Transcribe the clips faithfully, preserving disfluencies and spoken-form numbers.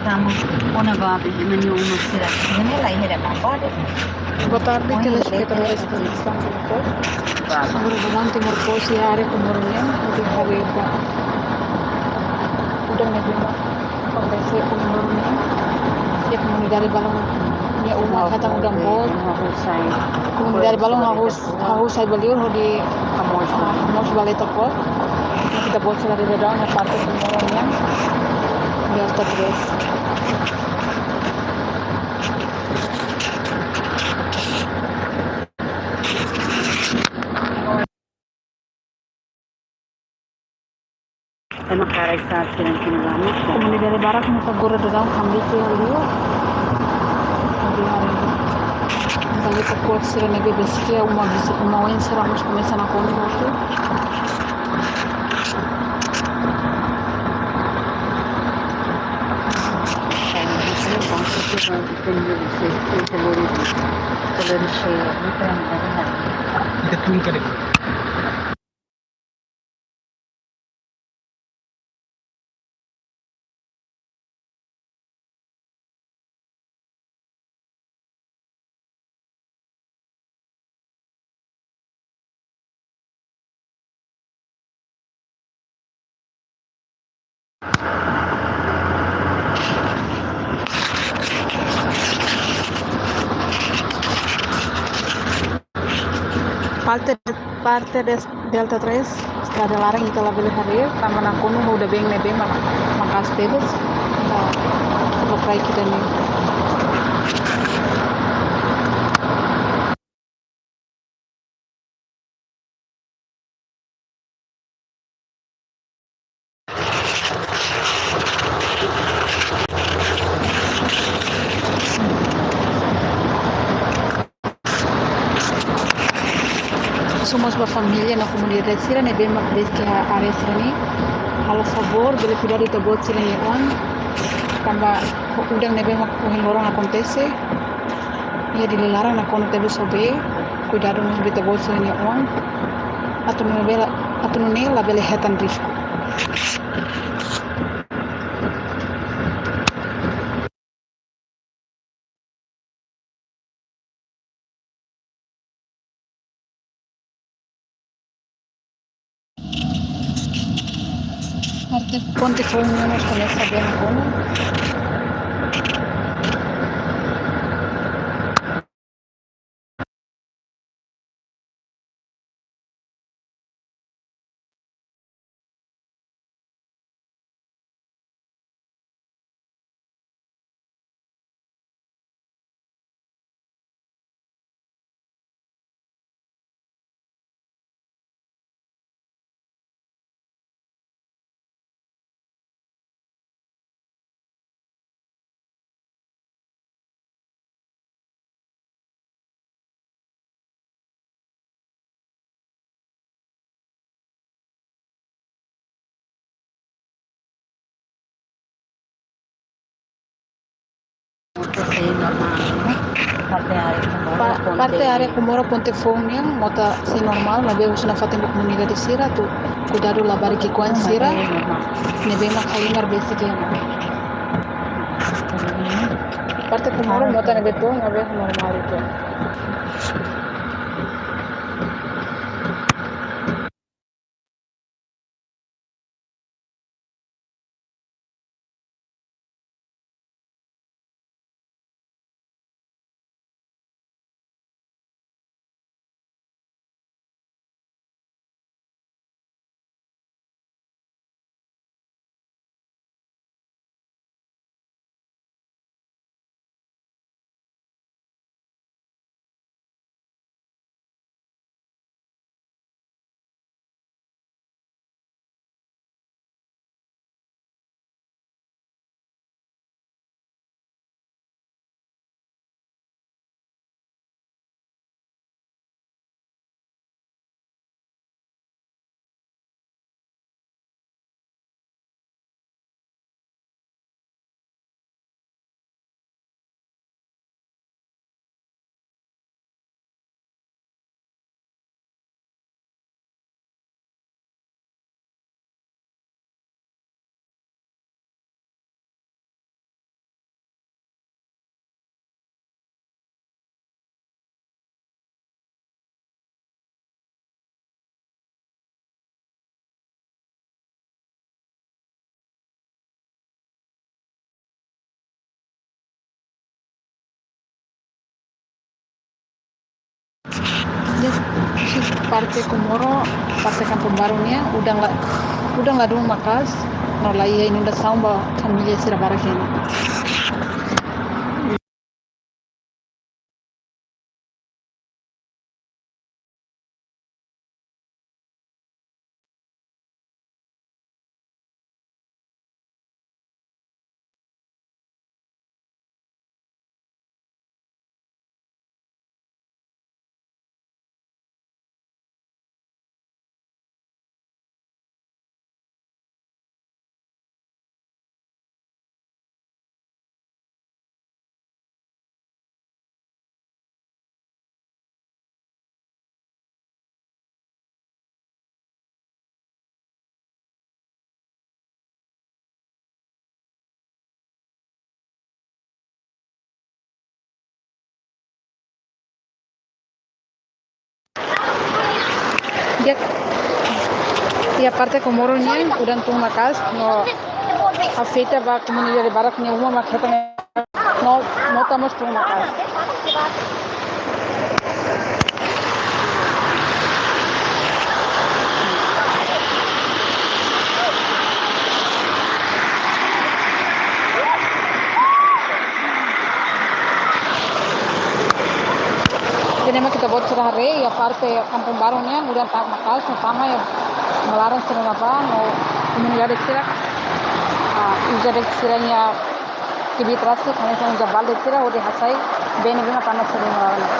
Estamos ona babi, ema nia uma sira. Ema la iha ida ba pode. Boa tarde, telespetadores da Nação Timor-Post. Agora durante Timor-Post iha área Comoro nian, hodi haree ba udan ne'ebé mak akontese iha Comoro nian. Iha komunidade balun nia uma hetan udan boot. Komunidade balun hahú, hahú sai ba liur hodi, ah, hamoos ba Letaport. Ita-boot sira daudaun iha parte Comoro nian. Delta três. Ema karik sira-ne'e kini lama. Komunidade barak mós agora daudaun kambik iha liur. Hodi haree ba Letaport sira ne'ebé besik iha uma visi-, uma oin sira mós komesa nakonu hotu. Parte, parte de Delta três, estrada laran ita labele haree, tanba nakonu ho udan-been ne'ebé mak-, maka'as tebes. Ba, ba praia ida-ne'e. Husu mós ba família no komunidade sira ne'ebé mak besik iha área sira-ne'e, halo favór bele kuidadu ita-boot sira-nia oan, tanba udan ne'ebé mak ohin loron akontese iha Dili laran nakonu tebes ho bee, kuidadu mós ba ita-boot sira-nia oan, atu nune'e la, atu nune'e labele hetan risku. Parte ponte foun nian komesa bem nakonu. Pa-, parte área Comoro ponte foun nian mota sei normál, maibé husu nafatin ba komunidade sira atu kuidadu labarik ki'ikoan sira ne'ebé mak halimar besik iha ne'e. Parte Comoro mota ne'ebé tun, maibé normál uitoan. Parte Comoro, parte Kampung Baru nian, udan la, udan ladún maka'as, no la iha inundasaun ba família sira barak nian. Iha, iha parte Comoro nian, udan tun maka'as, no afeta ba komunidade barak nia uma, mak hetan no, no tamos tun maka'as. Jadi mak ita-boot sira haree, iha parte Kampung Baru nian, udan tun maka'as, no tama iha malaran sira ne'ebá, no komunidade sira, ah, uza de'it sira-nia kibit rasik, hanesan uza balde sira hodi hasai bee ne'ebé mak tama sira-nia malaran.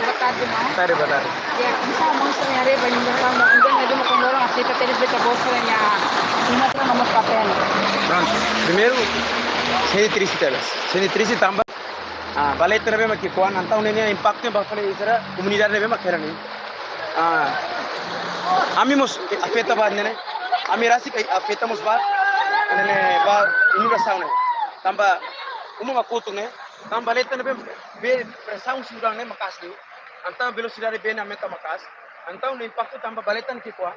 Boa tarde, irmão. Boa tarde, boa tarde. Ya, entaun, maun sira haree ba inundasaun, entaun, ne'ebé mak Comoro afeta tebes ba ita-boot sira-nia uma sira no mós papel. Prontu. Primeiru, sente triste tebes. Sente triste tanba, ah, valeta ne'ebé mak ki'ikoan, entaun ne'e nia impaktu ba fali sira, komunidade ne'ebé mak hela ne'e. Ah, ami mós afeta ba ne'e ne'e. Ami rasik afeta mós ba ne'e ne'e, ba inundasaun ne'e. Tanba uma mak kotu ne'e, tanba valeta ne'ebé, bee presaun sira ne'e maka'as liu. Entaun velosidade bee ne'e aumenta maka'as. Entaun ne'e impaktu tanba valeta ne'e ki'ikoan.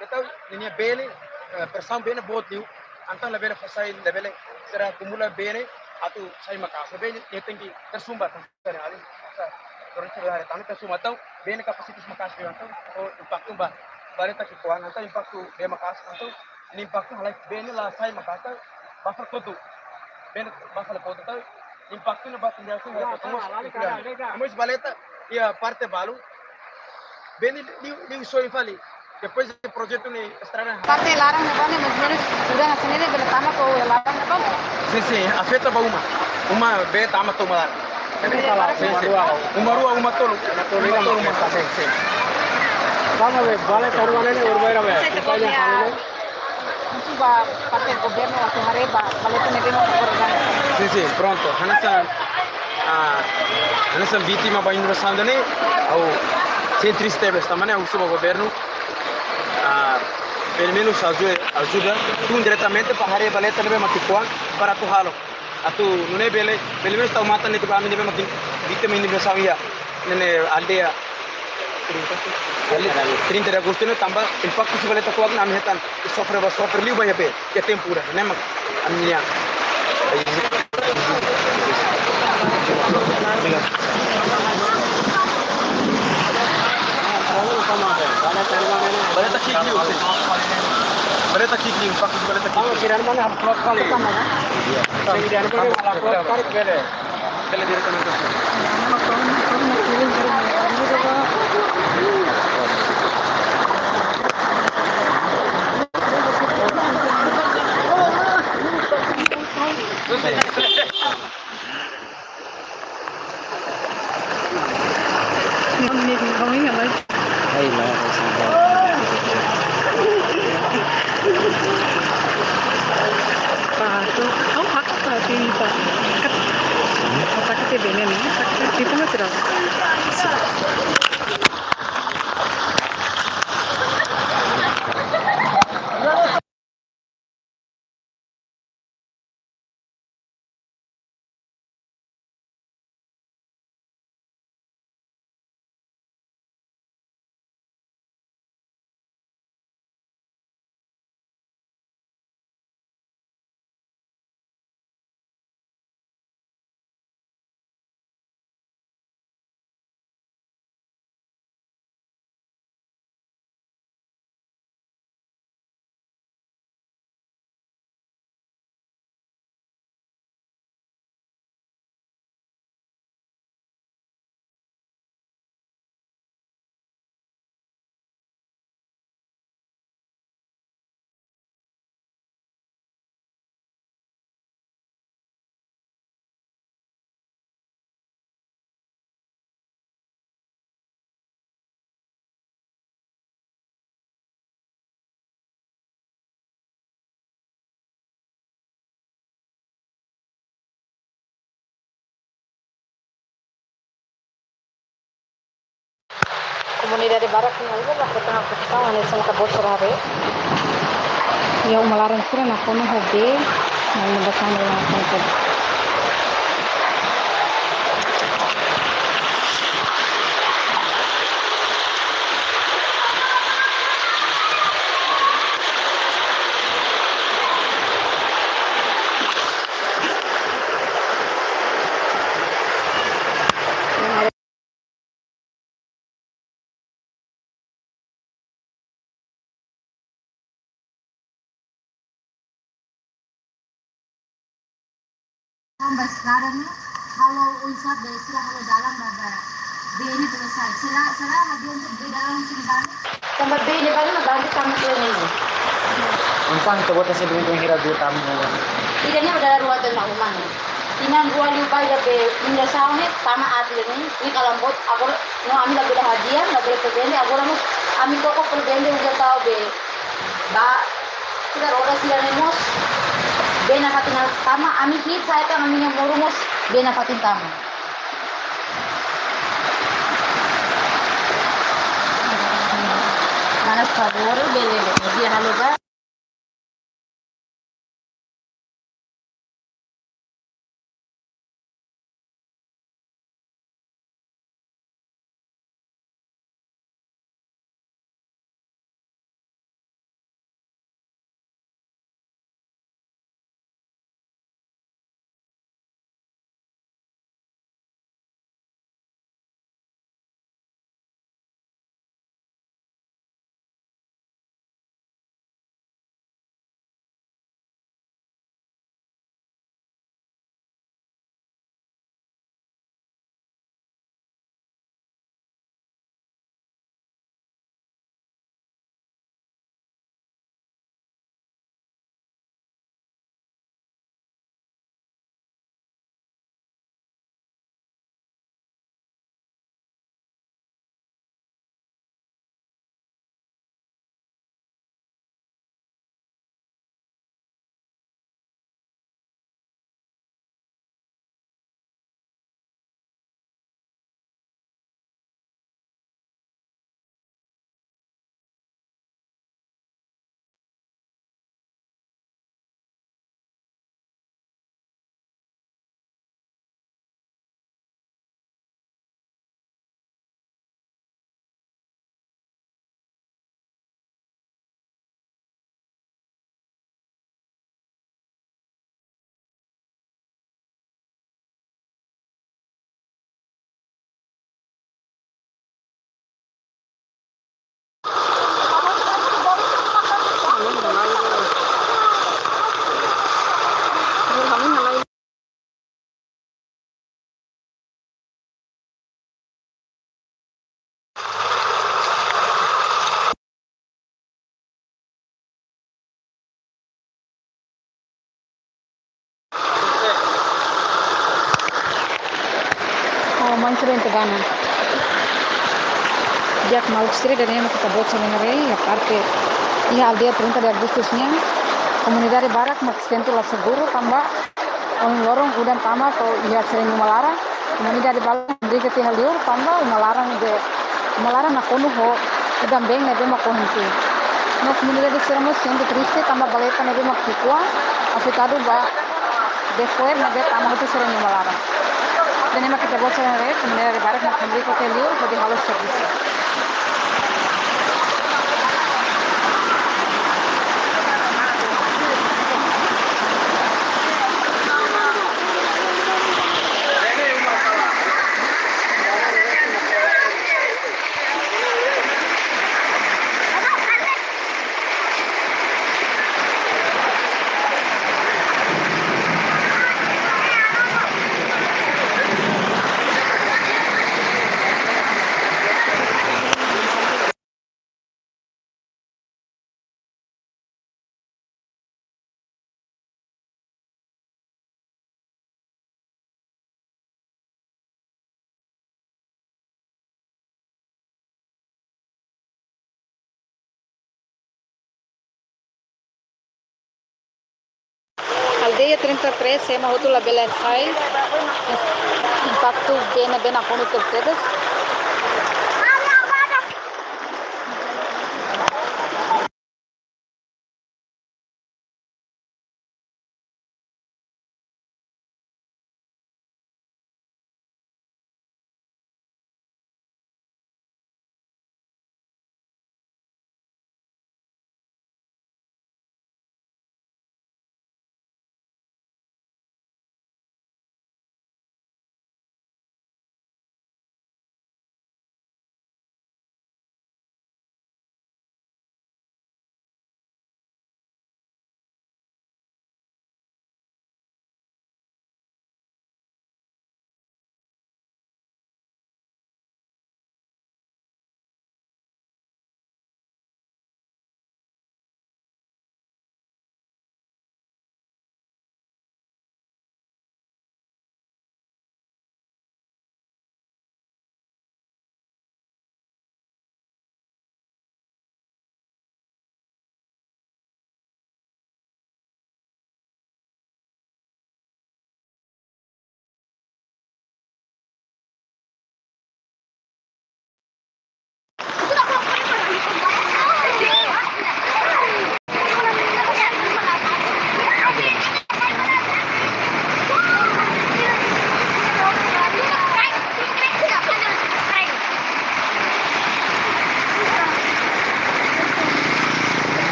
Entaun ne'e nia bee ne'e, eh, presaun bee ne'e boot liu. Entaun labele fó sai, labele sira akumula bee ne'e atu sai maka'as. Bee ne'e tenke tersumbat. Sira ali, sa, durante sira hari tanu tersumbat. Entaun bee ne'e kapasitas maka'as liu. Entaun, oh, impaktu ba valeta ki'ikoan. Entaun impaktu bee maka'as. Entaun ne'e impaktu halai bee ne'e la sai maka'as, bafar kotu. Bee ne'e bafar kotu, entaun impaktu ne'e ba tindaku. Mós valeta iha parte balu. Bee ne'e liu, liu soe fali. Depois de projetu ne'e estrada. Parte laran ne'ebá ne'e, mais ou menus, udan hanesan ne'e bele tama to'o laran ne'ebá ne'e? Sin, sin, afeta ba uma. Uma bee tama to'o uma laran. Sin, sin. Uma rua, uma tolu. Uma tolu, uma tolu. Sin, sin. Tama be, valeta rua ne'e, urbaira be. Sin, sin. Husu ba parte governu atu haree ba valeta ne'ebé mak agora. Sin, sin, prontu. Hanesan, ah, hanesan vítima ba inundasaun ne'e, ha'u sente triste tebes, tanba ne'e husu ba governu, ah, pelumenus ajuda, ajuda tun diretamente para haree valeta ne'ebé mak ki'ikoan para atu halo. Atu nune'e bele, pelumenus tau matan ne'e ba ami ne'ebé mak vítima inundasaun iha ne'e ne'e aldeia trinta de Agosto ne'e tanba impaktu husi valeta ki'ikoan ne'e ami hetan sofre ba, sofre liu ba iha bee, iha tempu ida, ne'e mak ami-nia. Baleta ki'ik liu. Baleta ki'ik liu, pakai baleta ki'ik. Kalau tidak mana upload kali. Tidak mana upload kali. Bele direkomendasi. Ai, lah, sudah. Pato, au hak pato ini, Pak. Kat, kata kata benen, kata kata itu mah tidak. Komunidade barak nia ulun la kota na kota wana sing ka bosor hare. Iha uma laran sira nakonu ho bee, na ina batang ina nakonu. Tanba estrada ne'e, halo oinsá bee sira halo dalan ba, ba bee ne'e bele sai. Sira, sira hadi'a untuk bee dalan sini bá. Tanba bee ne'ebá ne'e bantu tama sira ne'e. Oinsá ita-boot sira bele hira dua tama ne'e. Ida-ne'e ba dala rua tama uma ne'e. Tinan rua liubá ida be inda saun ne'e tama aat ida-ne'e. Ne'e kalan boot agora no ami labele hadi'a, labele pretende, agora mós ami koko pretende uza tau bee ba, sira roda sira-ne'e mós bee nafatin tama, ami hi'it sa'e tan ami-nia moru mós bee nafatin tama. Mana favór bele, bele, dia halo ba. Antes de entrar na di'ak, maluk sira, ida-ne'e mak ita-boot sira haree, iha parte, iha aldeia trinta de Agustus nian, komunidade barak mak sente la seguru, tanba ohin loron udan tama to'o iha sira-nia uma laran, komunidade barak hamriik tiha liur, tanba uma laran ne'ebé, uma laran nakonu ho udan-been ne'ebé mak ohin tiha. No komunidade sira mós sente triste, tanba valeta ne'ebé mak ki'ikoan afetadu ba defoer ne'ebé tama hotu sira-nia uma laran. Ida-ne'e mak ita-boot sira haree, komunidade barak mak hamriik tiha liur hodi halo servisu. Aldeia trinta e três, ema hotu labele sai. Impaktu been ne'ebé nakonu tebetebes.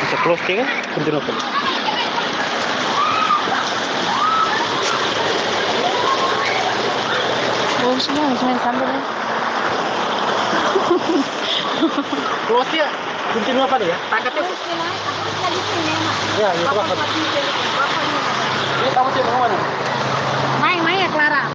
Bisa close tiga, kontinua fali. Oh, sudah, sudah sampai, ya. Close ya. Kontinua fali ya. Takat ya. Ya, itu apa? Ini kamu sih mau mana? Mai, mai ya, Clara.